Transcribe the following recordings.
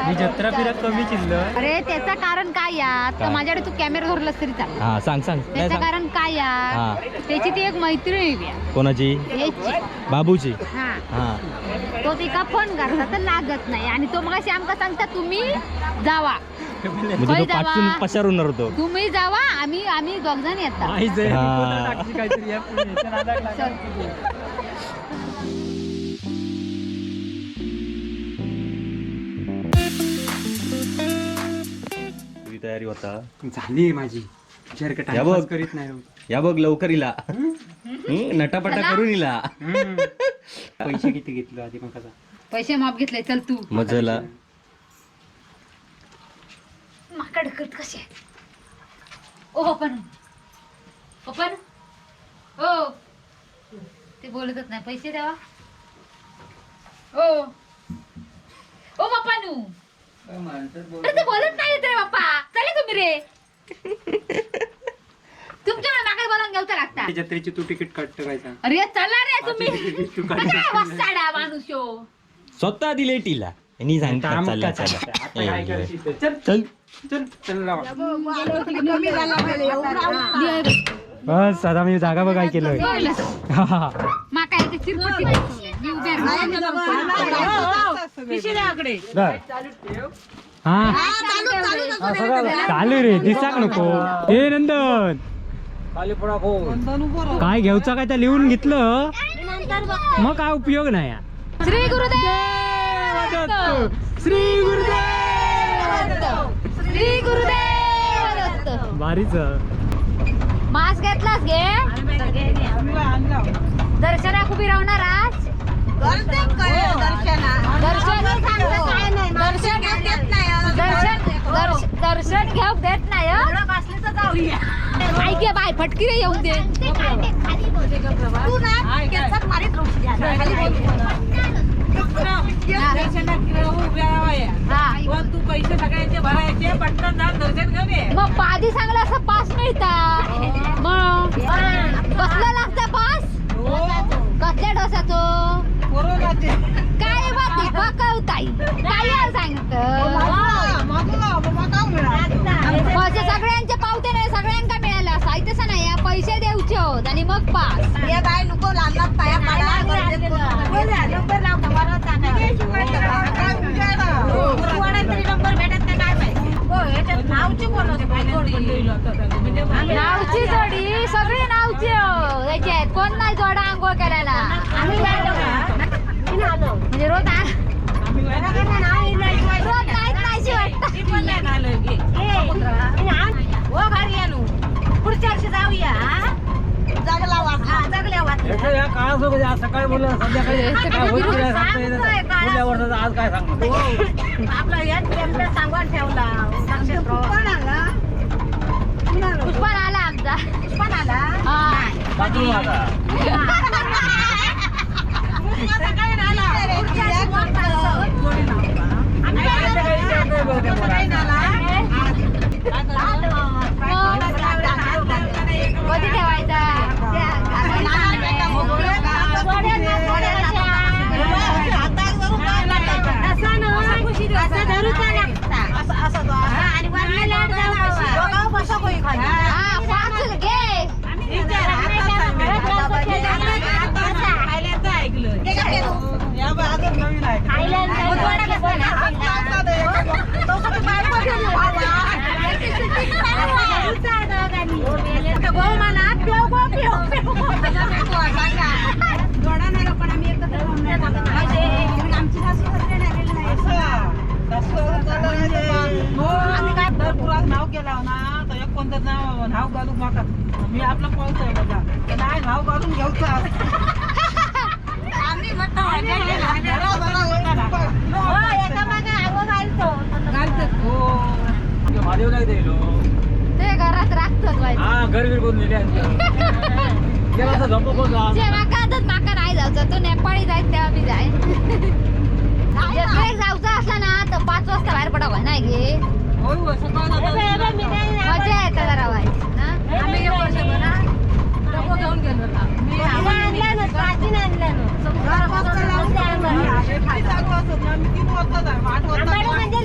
मी जत्रा फिरा कमी चिल्ल. अरे त्याचं कारण काय या, तर काय? माझ्याकडे तू कॅमेरा धरलास तरी चालेल. हा, सांग सांग, नाही त्याचं सांग. कारण काय या, हा. त्याची ती एक मैत्रीण आहे या. कोणाची? याची. बाबूची? हा. हा. तो तिका फोन करता तर लागत नाही आणि तो मग आमका सांगता तुम्ही जावा. म्हणजे तो होय जावा. पाठून पशारून होतो. तुम्ही जावा, आम्ही आम्ही दोघ जण येतात. नाही जर हा. टाकली काहीतरी या पुढे, याच्या नादाला लागला. तुझी तयारी होता? झाली माझी. विचार का या बघ. टाइमपास करीत नाही हो. या बघ लवकर इला, नटापटा करून इला. हम्म. पैसे किती घेतलं आधी मग कसा? पैसे माप घेतले, चल तू. मजला. माकड करत कसे. ओ पप्पा, पप्पा, ओ ते बोलतच नाही, पैसे द्यावा. ओ ओ पप्पा नू, अरे ते बोलत नाही रे बाप्पा. चला तुम्ही रे, तुमच्या मागे बोलावून घेऊ लागता. जत्रेची तू तिकीट काढतो काय सांग? अरे चला रे तुम्ही. तू काढ. काय वसाडा माणूस ह्यो. स्वतः दिले टीला आणि सांगतात काम चला का चला. चालतं? आता काय करशील ते? चल. चल. चल चल लावा. बस आता मी जागा बघाय केलोय. माका इथे चिरपटी मी उभ्या राहते. हा चालू रे, दिसाक नको. ए नंदन, काय घेऊचा काय त्या लिहून घेतलं मग काय उपयोग नाही हा. श्री गुरुदेव दत्त. श्री गुरुदेव दत्त. श्री गुरुदेव दत्त. भारीच. मास्क घेतलास घे. दर्शनाक उभी राहणार आज? दर्शन दर्शन दर्शन दर्शन घेऊ देत नाही हं? ऐक ये बाय, फटकी रे येऊन दे. हा. तू पैसे सगळ्यांचे भरायचे, पटकन जाऊन दर्शन घेऊन ये. मग आधी सांगलं असं पास मिळता. मग कसला लागता पास? कसल्या डोसाचो? काय बाती बकवताई, काय सांगत? पैसे सगळ्यांचे पावते नाही, सगळ्यांका मिळालं असं तसं नाही हा. पैसे देऊचे होत आणि मग पास. नावची जोडी सगळी नावची हो. त्याची आहेत कोण नाही जोडा आंघोळ करायला म्हणजे रोज रोज नाहीत नाहीशी वाटतं. पुढच्या वर्षी जाऊया. सकाळी बोललं संध्याकाळी काय होईल की नाही सांगता येत नाही. पुढल्या वर्षाचं आज काय सांगणार? आपला यात सांगून ठेवला. पुष्पा आला आमचा. पुष्पा आला. हा. पाठवू आता. कधी ठेवायचा? हा, पाच घे. नाव केला ना तर एक कोणतं नाव नाव घालू माका मी आपलं पावतोय बघा, नाही नाव घालून घेऊचा. महादेव नाही दिलो. ते घरात राखतात बाई. हा घर बीर कोण दिले गेला तर झोपो कोण जा. जे माका आदत माका नाही जायचं, तो नेपाळी जायत तेव्हा मी जाय. जत्रेक जायचं असला ना तर 5 वाजता बाहेर पडावं नाही गे, मजा येते जरा बाई ना. म्हणजे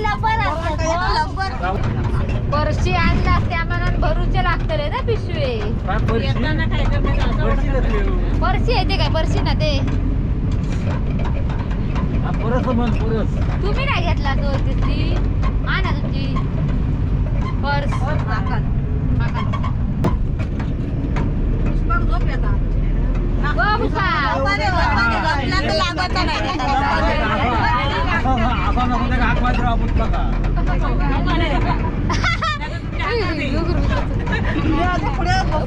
पर्सी येते काय? पर्सी ना ते. परस म्हण परस. तुम्ही नाही घेतला तो तिथली आणा तुमची पर्स. गो पुष्पा. असा नको त्या हात मात्र आपण बघा.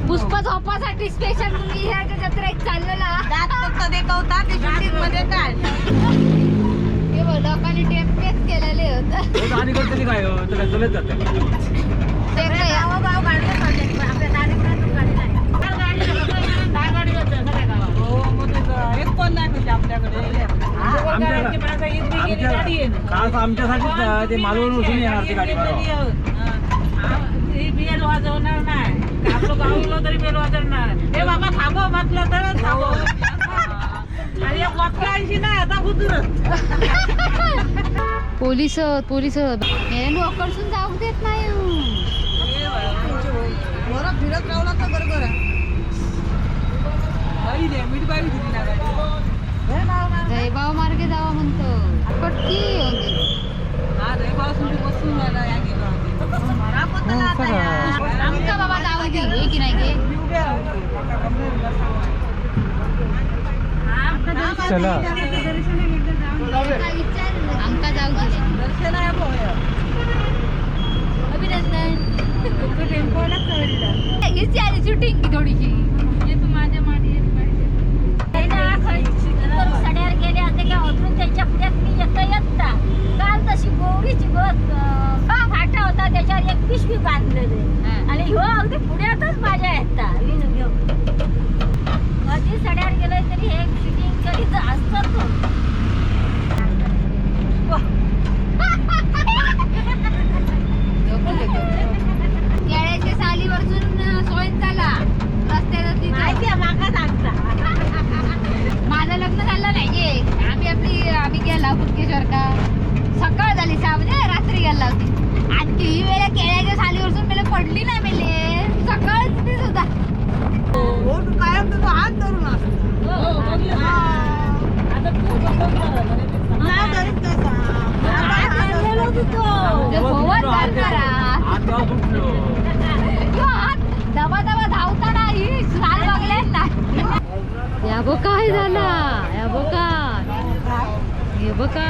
पुष्पा झोपासाठी स्पेशल तुम्ही ह्या जत्रेत चाललेला. हे बघ, लोकांनी टेम्पेच केलेले होत. आणि तरी काय हो, त्याला चलत जाते. ते काय? हो, मग ते एक पण नाही म्हणजे आपल्याकडे. खास आमच्यासाठीच ते मालवण उसून येणार ती गाडी बरोबर. बेल वाजवणार नाही आपलं गाव तरी बेल वाजवणार. हे बाबा थांबव म्हटलं तर थांबव. आणि एक वाक्य ऐंशी नाही आता हुजूरच. पोलीस पोलीस हे लोकडसून जाऊ देत नाही. फिरत रावला तर बरोबर आहे. बाई दे, मीठ बाई दिली ना गाडी. जयबाव मार्गे जावा म्हणतो पटकी येऊन दे. हा, रविवार सुट्टी बसून राहिला या गेलो आम्ही. आमका बाबा जाऊ दे हे की नाही गे? मी उभे राहतो. चला. आमका जाऊ दे. दर्शन आहे भाऊ. अभिनंदन. हीच आली शूटिंग थोडीशी. सड्यावर गेले होते का अजून त्यांच्या पुढ्यात मी येता येता काल तशी गोवरीची गोत फाटा होता त्याच्यावर एक पिशवी बांधलेली आणि ह्यो अगदी पुढ्यातच माझ्या येता विनू घेऊन. कधी सड्यावर गेलोय तरी हे शूटिंग करीत असतात तो. केळ्याच्या सालीवरतून सोयन झाला रस्त्यात तिथं. माहिती आहे माका सांगता. माझं लग्न झालं नाही गे. आम्ही आपली आम्ही गेला कुटकेश्वर का सकाळ झाली सहा म्हणजे रात्री गेला होती. आणखी ही वेळा केळ्याच्या सालीवरतून मेले पडली नाही मेले सकाळ तिथे सुद्धा. कायम तुझा हात धरून असतो. भोवन करणारा हात तेव्हा सुटलो. ह्यो हात दबा दबा धावताना ही साल बघल्या ना. या बघ काय झाला, या बघा, हे बघा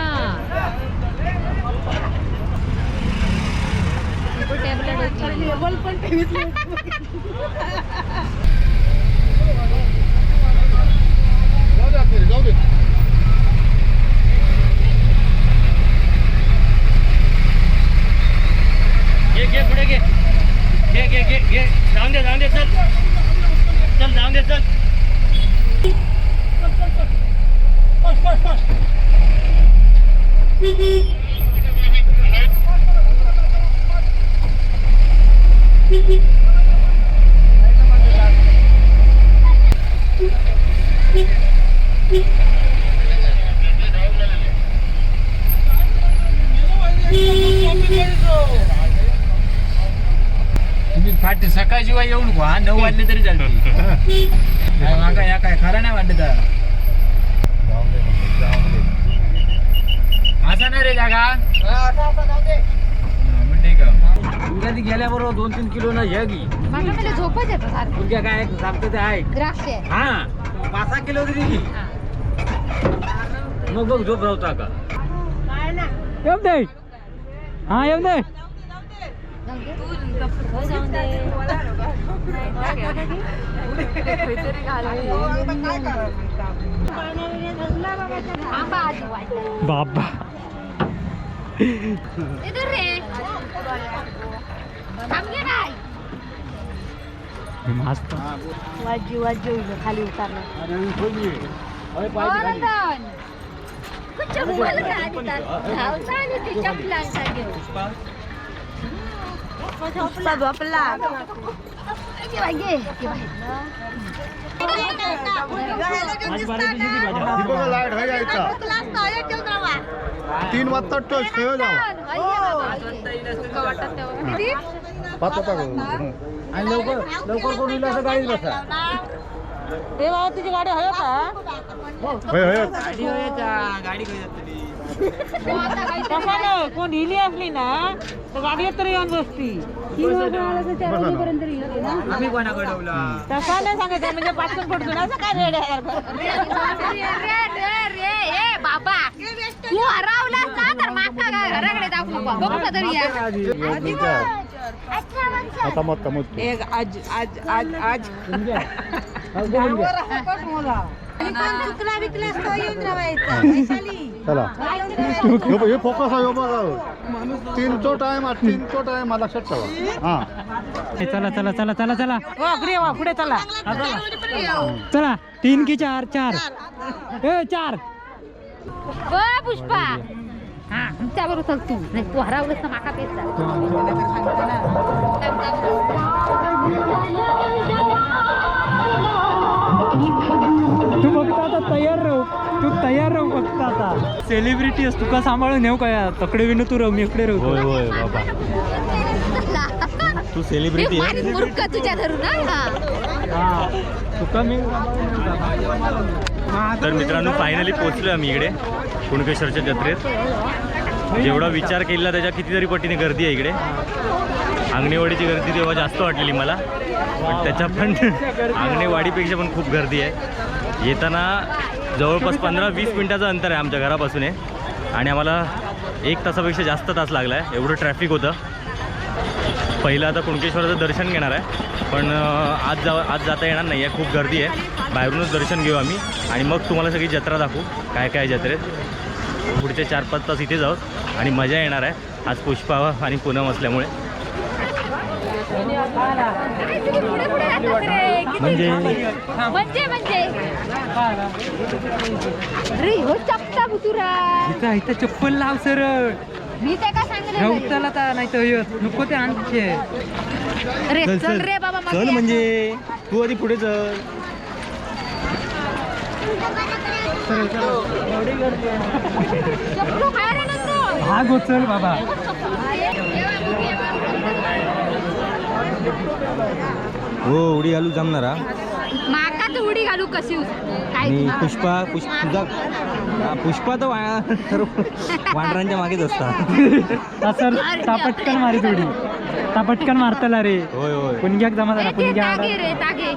टॅबलेट होती. घे घे पुढे घे घे घे घे घे जाऊन दे जाऊन दे चल चल जाऊन दे चल. तुम्ही फाट सकाळची शिवाय येऊ नको हा 9 वाजले तरी चालते. काय माका या काय खरं नाही वाटत. असा नाही रे जागा. हा, मग ठीक आहे. उद्या ती गेल्याबरोबर 2-3 किलो ना घ्या की. माझ्या मला झोपच येतं सारखं. उद्या काय सांगतो ते ऐक. द्राक्ष. हा 5-6 किलो तरी घे. मग बघ झोप राहता का. येऊन दे हा येऊन दे. आंबा आधी वाटला. बाबा. इधर रे थांब गे बाई. मस्त. वाजी वाजी खाली उतरला. हो, नंदन. चप्पल घालतात. धावता आणि ते चप्पलांचा घेऊन. झोपला. लाईट हो जायचा 3 वाजता टच हो जावा. 5 वाजता. आणि लवकर लवकर कोण येईल असं गाडीत बसा. ए बाबा तुझी गाडी हय का? होय होय. तसा नाही, कोण हिली असली ना तर गाडीत तरी येऊन बसती. बसा ना. तसा नाही सांगायचं, म्हणजे पाचून पडतो ना असं काय रेड आहे. रे रे रे ए बाबा, तू हरवलास ना तर माका घराकडे दाखवू नको. बघू का तरी या. आता मत मत. एक आज आज आज आज चला हे फोकस आहे बघा. 3चो टाइम, 3चो टाइम लक्षात ठेवा. हा चला चला चला चला चला हो अगदी वा पुढे चला. चला 3 की 4 4 ए 4. ब पुष्पा, हा आमच्या बरोबर चल तू, नाही तू हरवलंस ना माका पेच जा. तू फक्त आता तयार राहू, तू तयार राहू फक्त. आता सेलिब्रिटी आहेस, तुका सांभाळून नेऊ काय? तकडे विनू तू राहू, मी इकडे राहू. होय होय बाबा, तू सेलिब्रिटी मी आहे. मारीन मूर्ख तुझ्या धरून हा. हा तुका मी सांभाळून नेऊ का? तर मित्रांनो फायनली पोहोचलो आम्ही इकडे कुणकेश्वरच्या जत्रेत. जेवढा विचार केला त्याच्या कितीतरी पटीने गर्दी आहे इकडे. आंगणेवाडीची गर्दी तेव्हा जास्त वाटलेली मला, पण त्याच्या पण आंगणेवाडीपेक्षा पण खूप गर्दी आहे. येताना जवळपास 15-20 मिनटाचं अंतर आहे आमच्या घरापासून आहे आणि आम्हाला 1 तासापेक्षा जास्त तास लागला आहे, एवढं ट्रॅफिक होतं. पहिलं आता कुणकेश्वराचं दर्शन घेणार आहे, पण आज जाता येणार नाही आहे, खूप गर्दी आहे. बाहेरूनच दर्शन घेऊ आम्ही आणि मग तुम्हाला सगळी जत्रा दाखवू काय काय जत्रेत. पुढचे 4-5 तास इथे जाऊ आणि मजा येणार आहे आज पुष्पा आणि पूनम असल्यामुळे. काय तुम्ही पुढे पुढे जातात रे? किती? म्हणजे म्हणजे म्हणजे अरे हो चपटा बुतुरा. इथं इथं चप्पल लाव सरळ. मी ते का सांगले रवताला तर नाही तर नको ते आणखी. अरे चल रे बाबा मग चल या. म्हणजे तू आधी पुढे चल. चपलू काय रे नंदू? हा गो चल बाबा. हो उडी घालू जमणार हा. माका तर उडी घालू कशी काय आणि पुष्पा पुष्प तुझा पुष्पा तर तर वानरांच्या मागेच असतात. सर ता पटकन मारीत उडी, ता पटकन मारतला रे. होय होय. पुणग्याक जमा झाला ए, ते पुणग्या. तागे रे तागे.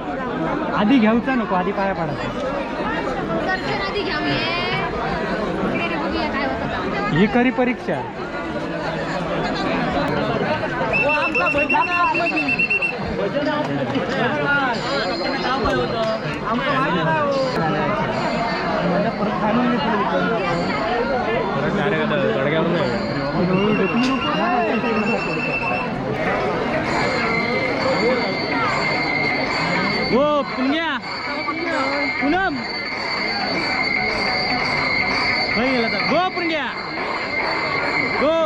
आधी घेऊचा नको, आधी पाया पडायचा. दर्शन आधी घेऊये. इकडे रे बघूया काय होतं. ही खरी परीक्षा. हो पुण्या पूनम खरी गेला तर गो पुण्या गो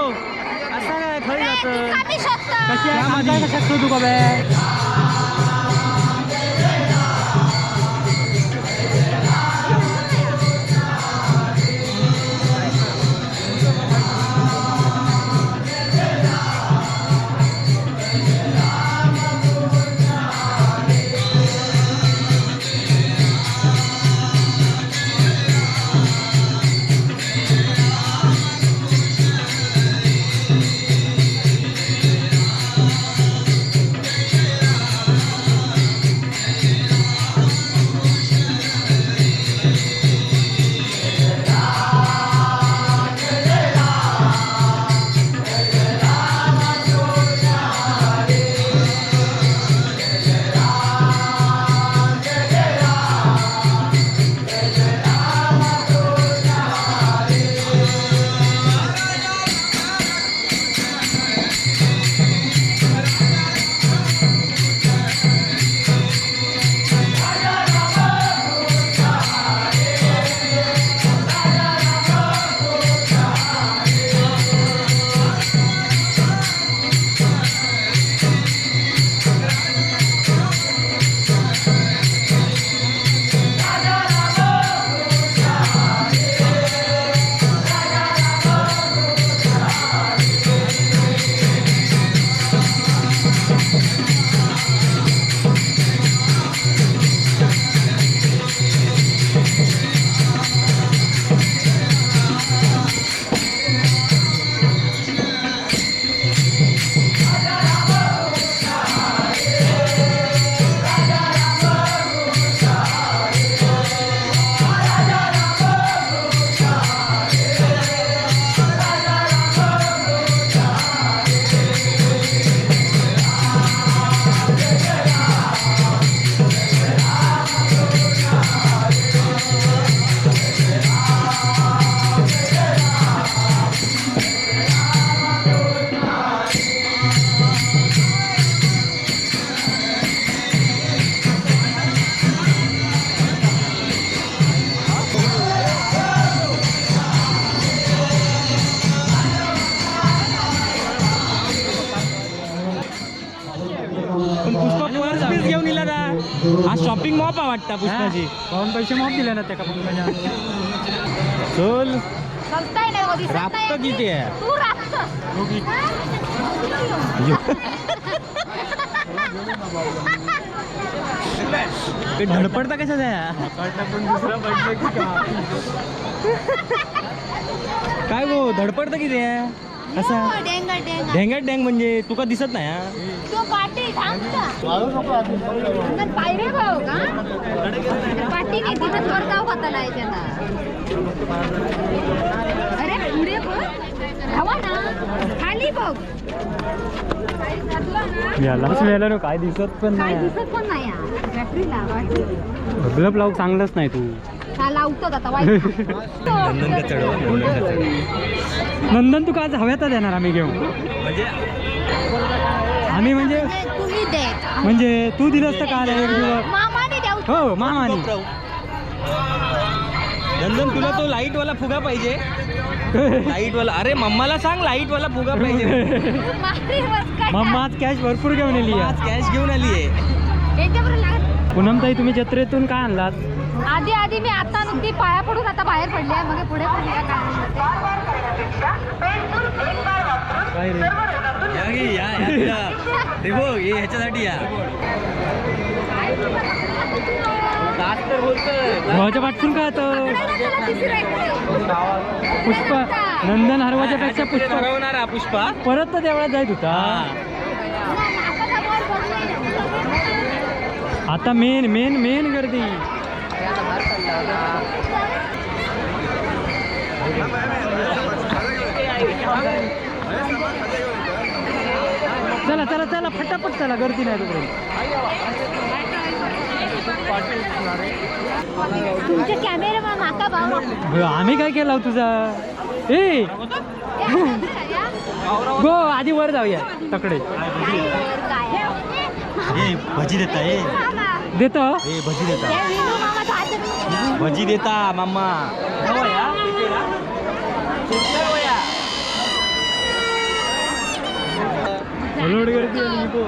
असा काय खरी जात. आम्ही शोधतो. कशी आहे कशात शोधू का बे? हा शॉपिंग मॉप वाटता पुष्पाची. भाऊन पैसे माफ दिले ना त्याका पंकजा. चल. चलताय ना, दिसत राबतं नाही. किती आहे? तू राबतस. ते धडपडता कशाचा आहे? पण दुसरा पडलं की का? काय गो, धडपडतं किती आहे कसा? हो, डेंगा डेंगा. ढेंगाट ढेंग म्हणजे तुका दिसत नाही हा? तो पाटी थांबता. नंतर पायरे भाऊ का पाटी नाही तिथं वर जाऊ का त्याला. अरे पुढे बघ, हवा ना खाली बघ. यालाच मिळालं ना, काय दिसत पण काय नाही. दिसत पण नाही यार. बॅटरी लावायची. बल्ब लावू चांगलंच नाही तू. हा लावतो आता वाईट. नंदन का चढव, नंदन का चढव. नंदन तू आज हव्यातच येणार आम्ही घेऊ. म्हणजे आम्ही म्हणजे तुम्ही दे. म्हणजे तू दिलंस तर काल एक दिवस. मामाने द्याऊ. हो मामाने. नंदन तुला तो लाईट वाला फुगा पाहिजे, लाईट वाला. अरे मम्माला सांग लाईट वाला फुगा पाहिजे. मारी बस काय. मम्मा आज कॅश भरपूर घेऊन आली आज आहे. कॅश घेऊन आली आहे. यांच्याबरोबर लागत. पूनमताई, तुम्ही जत्रेतून काय आणलात? आधी आधी मी आता नुकती पाया पडून आता बाहेर पडली आहे. मग पुढे पडली का काय म्हणते. काय रे? या की, या, या तुला. ते बघ, हे ह्याच्यासाठी या. तास तर बोलतोय. भावाच्या पाठवून काय तर त्याला तिसरं आहे. पुष्पा नंदन हरवाच्या पेक्षा पुष्पा हरवणार हा पुष्पा. परत तर देवळात जायत होता. हा. ना, नाकाचा वर बघ नाही. आता मेन मेन मेन गर्दी. चला चला चला फटाफट चला, गर्दी नाही तोपर्यंत. तुमच्या कॅमेरा माका भाऊ. हो, आम्ही काय केला हो तुझा? ए गो, आधी वर जाऊया तकडे. ए भजी देता, ए. देतो. ए भजी देता, भजी देता मामा. लोड गर्दी आहे, निघो.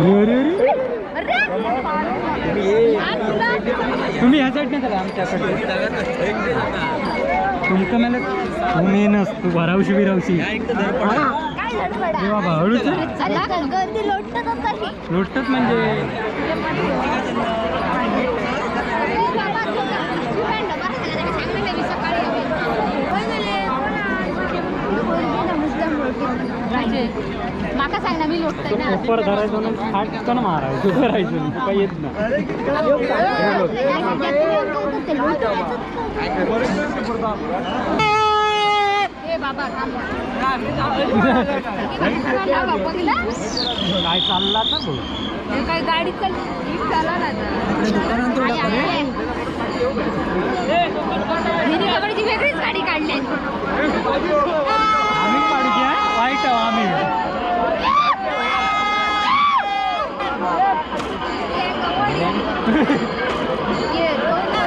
अरे, अरे, अरे. तुम्ही ह्या साईडने चला आमच्याकडे. तुमचं मला तू मेनच तू भरावशी बिरावशी. अरे बाबा, हळूच. गर्दी लोटत तशी. लोटत म्हणजे. माका सांग ना, मी लोटतोय ना. उपर धरायचो ना, फाटकन मारायचो, करायचो नाही, तुका येत ना. ए बाबा थांब. बघितलं? काय चालला ना भाऊ? हे काय गाडी चल चालला ना. हिने कबड्डीची वेगळीच गाडी काढली. आम्ही काढूची हा? वाईट आहो आम्ही.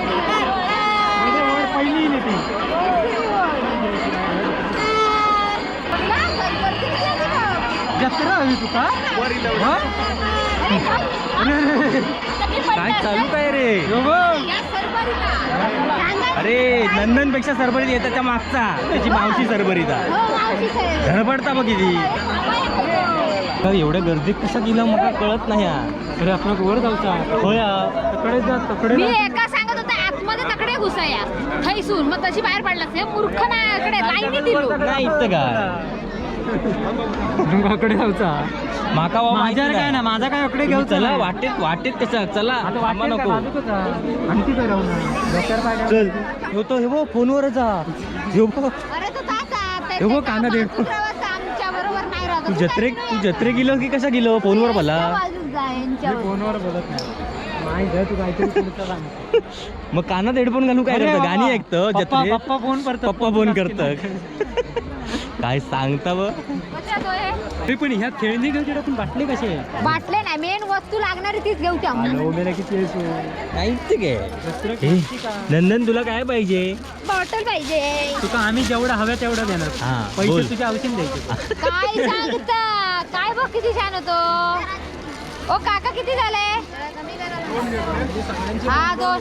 म्हणजे वर पहिली येईल ती. जत्रा हवी तुका हा? अरे, काय चालू काय रे? यो बघ. अरे नंदन पेक्षा सरबरीत येतात त्या मागचा, त्याची मावशी सरबरीता धडपडता बघ किती. तर एवढ्या गर्दीत कशा गेलं मला कळत नाही हा. अरे आपण वर जाऊचा. हो या. तकडे जा तकडे मी जा. एका सांगत होता आतमध्ये तकडे घुसाया थैसून मग तशी बाहेर पडला हे मूर्ख ना इकडे लाईनी दिलो. नाही इथं का? तुमच्याकडे जाऊचा. माका वा माहिती माझ्यावर काय नाही. ना, माझा काय अकडे तुम्ही घेऊ. चला वाटेत वाटेत कसं चला. आता थांबा वाटेल काय नको. बाजूकच हा. आणखी काय राहू ना डोक्यावर पाय ठेव. चल ह्यो तो हे बघ फोनवरच हा. ह्यो बघ. अरे तो तासा हे बघ, कानात येत. आमच्या बरोबर नाही राहत. तू जत्रे तू जत्रे गेलो की कसा गेलो फोनवर भला? बाजूक जा मी यांच्यावर. फोनवर बोलत नाही. नाही जा, तू काहीतरी पुढचं सांग. मग कानात हेडफोन घालून काय अरे करतं? बाबा, गाणी ऐकतं पप्पा जत्रेत. पप्पा फोन करतात. पप्पा फोन करतं. काय सांगता ब. कशा तो हे? अरे पण ह्या खेळणी घेऊन आपण बाटले कसे? बाटले नाही, मेन वस्तू लागणारी तीच घेऊ त्या. आलो मेला किती आहे सो. काहीच काय. जत्रा ए, किती का? नंदन तुला काय पाहिजे? बॉटल पाहिजे. तुका आम्ही जेवढं हव्या तेवढं देणार. हा, पैसे बोल. तुझ्या आवश्यक द्यायचे. काय सांगता? काय बघ किती छान होतो. ओ काका किती झाले? हा दोन.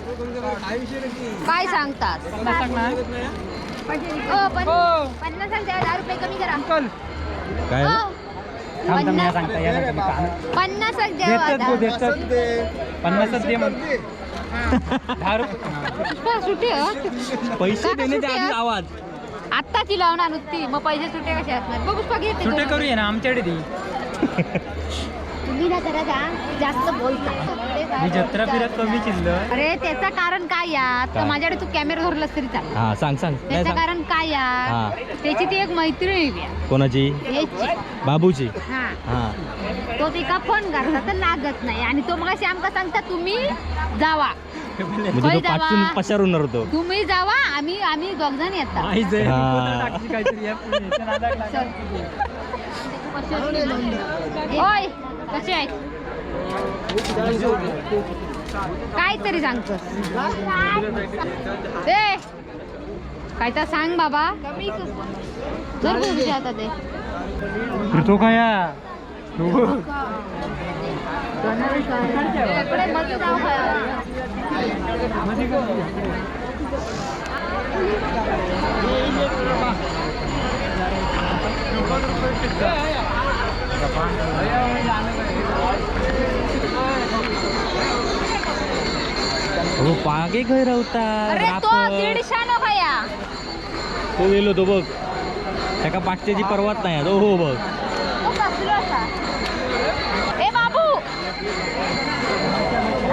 काय सांगतात? ओ, 50 द्या, 10 रुपये कमी करा. अंकल काय? ओ, थांब थांब, या 50 सांगता या सांगता मी कानात. 50 द्या देतात गो आता. देतात. 50च दे मग. 10 रुपये हा. पुष्पा, सुटे हो. पैसे काका, देण्याच्या सुटे आधी हो. आवाज. आत्ताची लावणार नुसती, मग पैसे सुटे कसे असणार? बघ पुष्पा घेते. सुटे करूया ना आमच्याकडे दी. तुम्ही ना जरा जास्त बोलता. मी जत्रा फिरत कमी चिल्ल. अरे त्याचं कारण काय यार? तर काय? माझ्याकडे तू कॅमेरा धरलास तरी चालेल. हा सांग सांग. नाही त्याचं सांग. कारण काय यार? हा. त्याची ती एक मैत्रीण आहे. कोणाची? याची. बाबूची? हा. हा. तो तिका फोन करता तर लागत नाही आणि तो मग आमका सांगता तुम्ही जावा. म्हणजे खय तो जावा? पाठून पशार होणार होतो. तुम्ही जावा, आम्ही आम्ही दोघ जण येतात. नाही जाय, हा. नको तर टाकशी काहीतरी या पुढे. याच्या नादाला लागायचं. ओय कसे आहे? काहीतरी सांगतोस ए, काय तर सांग बाबा. जर तुझ्या हातात आहे. अरे तो काय या? तो बघ. इकडे मध्ये जाऊ खायला. मध्ये गर्दी आहे. हो पागे खय रावता? अरे तो 150 नो खाया. तो गेलो तो बघ, त्याका पाठच्याची परवाच नाही. तो हो बघ. तो कसलो असा? ए बाबू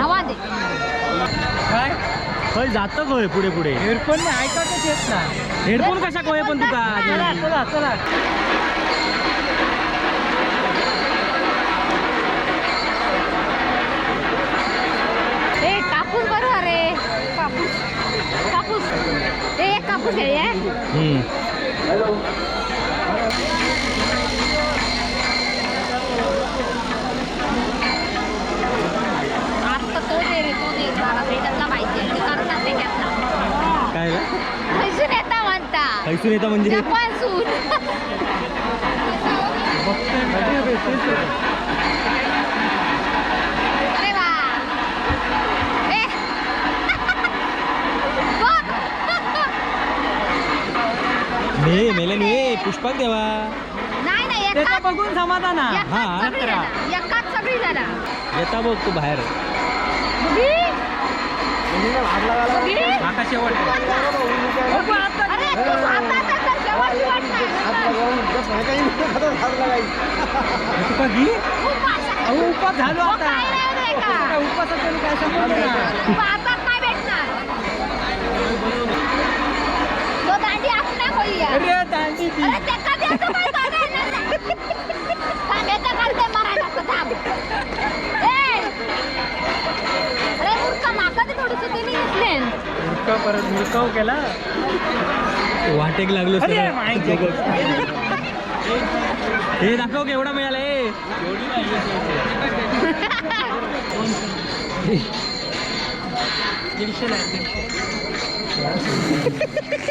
आवाज दे. काय? खय जातं खय पुढे पुढे. हेडफोन नाही ऐकायलाच येत ना. हेडफोन कशा कोय पण तुका? चला चला चला. ए कापूस बरोबर अरे कापूस कापूस ए एक कापूस घे ये. हम्म. आता तो दे रे, तो दे मला त्याच्यातला पाहिजे ते करतात त्याच्यातला. काय रे? पैसे नेता म्हणता. हैसून येता म्हणजे? जपान सून. बघतोय मी काय. अरे वा ए बघ. मे मेले न्ही पुष्पाक देवा. नाही नाही त्याचं एकाच बघून समाधान हा. एकाच हा, सगळी झाला, एकाच सगळी झाला. येता बघ तू बाहेर. बघी बघी. आका शेवट अरे तू हातात तर शेवटची वाट नाही. तुका घी. उपास. अहो उपास झालो हो, आता. काय नाही रे का? काय उपासाचं आणि काय संबंध ना? तू हातात नाही भेटणार. तो दांडी आपणा होई या. अरे दांडी ती. अरे त्याका द्यायचं बाई बघायला नाही. थांब, याचा घालते मरायला आता, थांब. ए! अरे मूर्ख, माका ते थोडंसं ते नाही घेतले. मुरका परत मुरकाव केला. वाटेक लागलो अरे, सरळ. माहिती. तो बघ. हे दाखव केवढा मिळाला ए. 150 ला आहे, 150.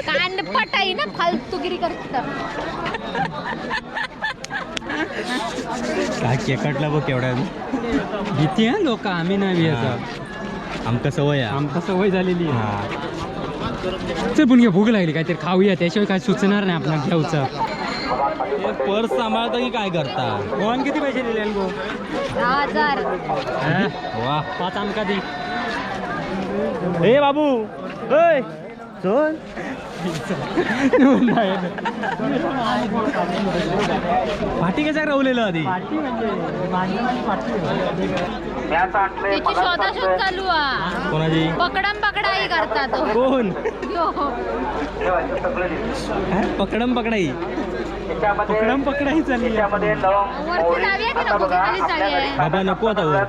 कानपट आहे ना फालतूगिरी करत. काय केकटला बघ केवढा. भीती आहे लोक, आम्ही नाही भियाचा. आमका सवय आहे. आमका सवय झालेली आहे. हा. चल पण घे, भूक लागली, काहीतरी खाऊया, त्याशिवाय काय सुचणार नाही आपल्याला घेऊचं. हे पर्स सांभाळता की काय करता? गोवन किती पैसे दिले गो? 10,000. वा. 5 आमका दे. ए बाबू ओय चल. पाठी कशा रवलेलं आधी? पाठी म्हणजे मांजराची पाठी. त्याची शोधाशोध चालू आ. कोणाची? पकडम पकडाई करता तो. कोण? यो. हा? पकडम पकडाई. पकडम पकडाई चालली आहे. वरती जाऊया की नको? खाली चालली आहे. बाबा नको आता वर.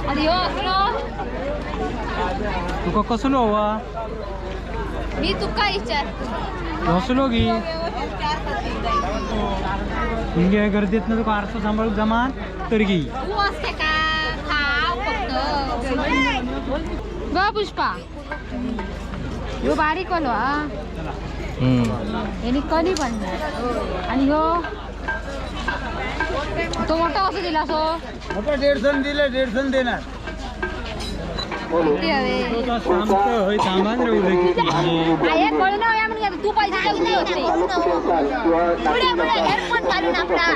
आणि ह्यो असलो तुका कसलो हवा? मी तुका विचार. बसलो की हिंगे गर्दीत ना तुका आरसो सांभाळूक जमान तर गी. तू असते का खाव फक्त ग पुष्पा. ह्यो बारीक वालो हा. ह्यानी कली पण आणि ह्यो तो मोठा कसो दिला सो? मोठा 150 दिले, 150 देणार. किती हवे? थांबतं हय, थांबान रे उलय किती. आहे कळून हव्या म्हणून घेतो. तू पैसे देऊन होते. पुढे पुढे हेडफोन घालून आपला.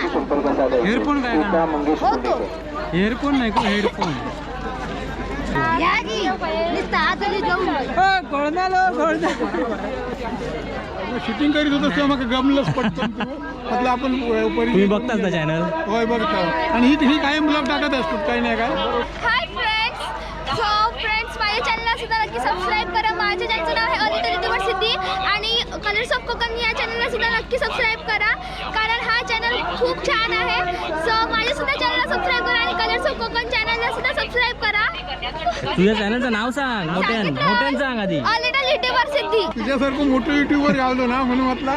हेडफोन काय करणार? होतो. हेडफोन नाही को हेडफोन. या की नुसतं हाताने जाऊन. कळणालो कळणार. शूटिंग करीत होतो तेव्हा मग गमलंच पटकन तू. म्हटलं आपण तुम्ही बघताच ना चॅनल? होय बघतो. आणि ही ही कायम ब्लॉग टाकत असतो, काही नाही काय. हाय फ्रेंड्स, सो फ्रेंड्स, माझ्या चॅनलला सुद्धा नक्की सबस्क्राईब करा. माझ्या चॅनलचं नाव आहे अदिती ऋतुवर सिद्धी आणि कलर्स ऑफ कोकण या चॅनलला सुद्धा नक्की सबस्क्राईब करा, कारण हा चॅनल खूप छान आहे. सो माझ्या सुद्धा चॅनलला सबस्क्राईब करा आणि कलर्स ऑफ कोकण चॅनलला सुद्धा सबस्क्राईब करा. तुझ्या चॅनलचं नाव सांग मोठ्यान, मोठ्यान सांग आधी. Little YouTuber Siddhi. तुझ्यासारखं मोठं युट्यूबवर घालतो ना, म्हणून म्हटलं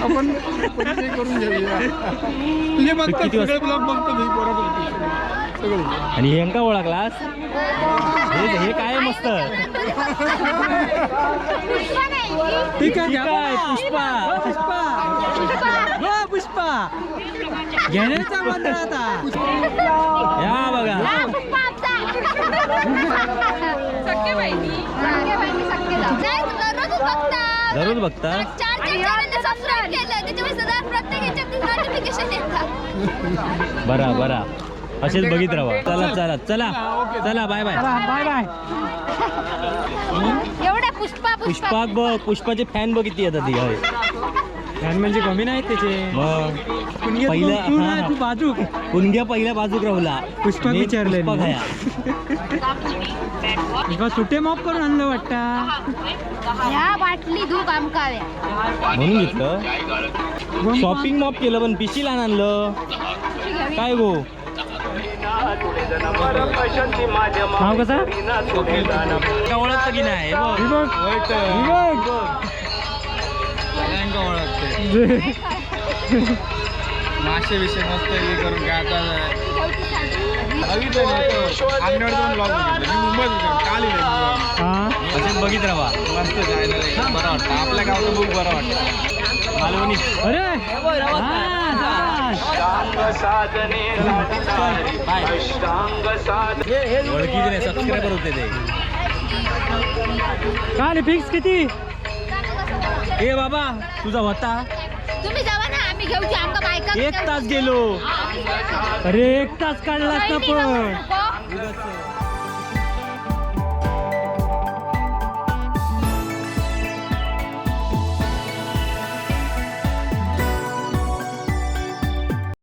आपण परिचय करून घेऊया. तुझे बघतात किती वाजता? सगळे ब्लॉग बघतात, ही पोरं बघतात सगळे. आणि ह्यांका ओळखलास? हे हे काय मस्त. ठीक आहे. ही काय पुष्पा? पुष्पा हो, पुष्पा घेण्याचा मंत्र आता. या बघा. सख्खे बहिणी, सख्खे जाऊ. नाही, दररोजच बघतात. दररोज बघतात? चार चार चॅनलला सबस्क्राईब केलं, त्याच्यामुळे सदा प्रत्येक ह्याच्यात नोटिफिकेशन येतात. बरा बरा, असेच बघित राहा. चला चला चला चला, बाय बाय. चला बाय बाय. एवढ्या पुष्पा पुष्पा. पुष्पा बघ, पुष्पाचे फॅन बघ किती येतात ती. फॅन म्हणजे कमी नाही त्याचे. मग पुणग्या पहिलं- तू नाही, हा. तू बाजू. पुणग्या पहिल्या बाजूक राहुला. पुष्पाक मी विचारलंय पुष्पा मी. खाया. पुष्पा सुटे मॉप करून आणलं वाटतं. ह्या बाटली धूप आमकाव्या. म्हणून घेतलं शॉपिंग मॉप केलं, पण पिशी लहान आणलं काय गो? नाव कसा? का ओळखतं की नाही बघ. ही बघ, ही बघ. मासे विषय मस्त हे करून काय आता बघितलं नाही, ब्लॉग बघितलं मी मुंबईत होतो काल इले. हा. असेच बघित राहा. मस्त जायला एकदम बरं वाटतं, आपल्या गावचं खूप बरं वाटतं. मालवणी. अरे हा, शाबास. बाय. ओळखीचे नाही, सबस्क्रायबर होते ते. काय फिक्स किती? ए बाबा, तुझा होता. तुम्ही जावा ना, आम्ही घेऊची आमका बायका. एक तास गेलो. अरे एक तास काढलास ना पण. पण.